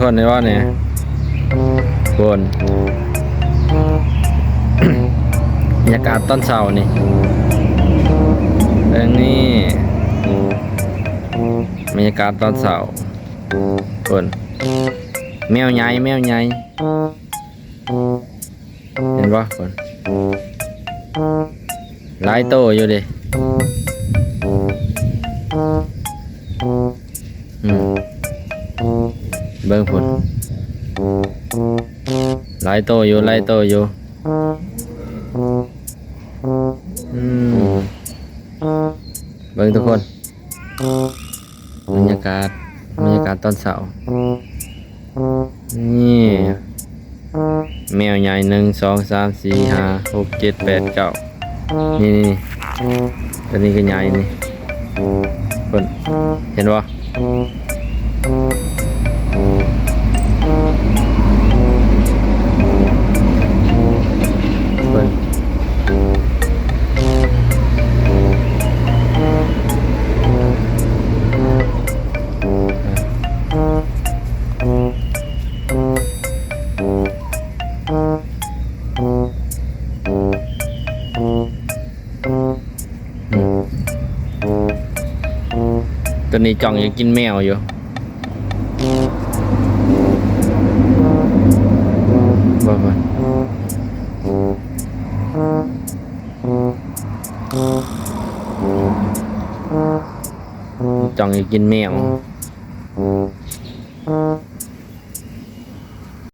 ຄົນໄດ້ບໍ່ນີ້? ຄົນ ບັນຍາກາດຕອນເຊົ້ານີ້ ເບິ່ງນີ້ ບັນຍາກາດຕອນເຊົ້າ ຄົນ ແມວໃຫຍ່ ແມວໃຫຍ່ ເຫັນບໍ່? ຄົນ ຫຼາຍໂຕຢູ່ເດ. ອືມ ເບິ່ງພຸ້ນ ຫຼາຍໂຕຢູ່ ຫຼາຍໂຕຢູ່. ອືມ ເບິ່ງທຸກຄົນ ບັນຍາກາດ ບັນຍາກາດຕອນເຊົ້າ. ນີ້ ແມວໃຫຍ່ ໜຶ່ງ ສອງ ສາມ ສີ່ ຫ້າ ຫົກ ເຈັດ ແປດ ເກົ້າ. ນີ້ ນີ້ ໂຕນີ້ກໍໃຫຍ່ນີ້ ເພິ່ນ ເຫັນບໍ່? ເບິ່ງ ຕົວນີ້ຈ້ອງຢາກກິນແມວຢູ່ ບໍ່ ບໍ່ ຈ້ອງຢາກກິນແມວ.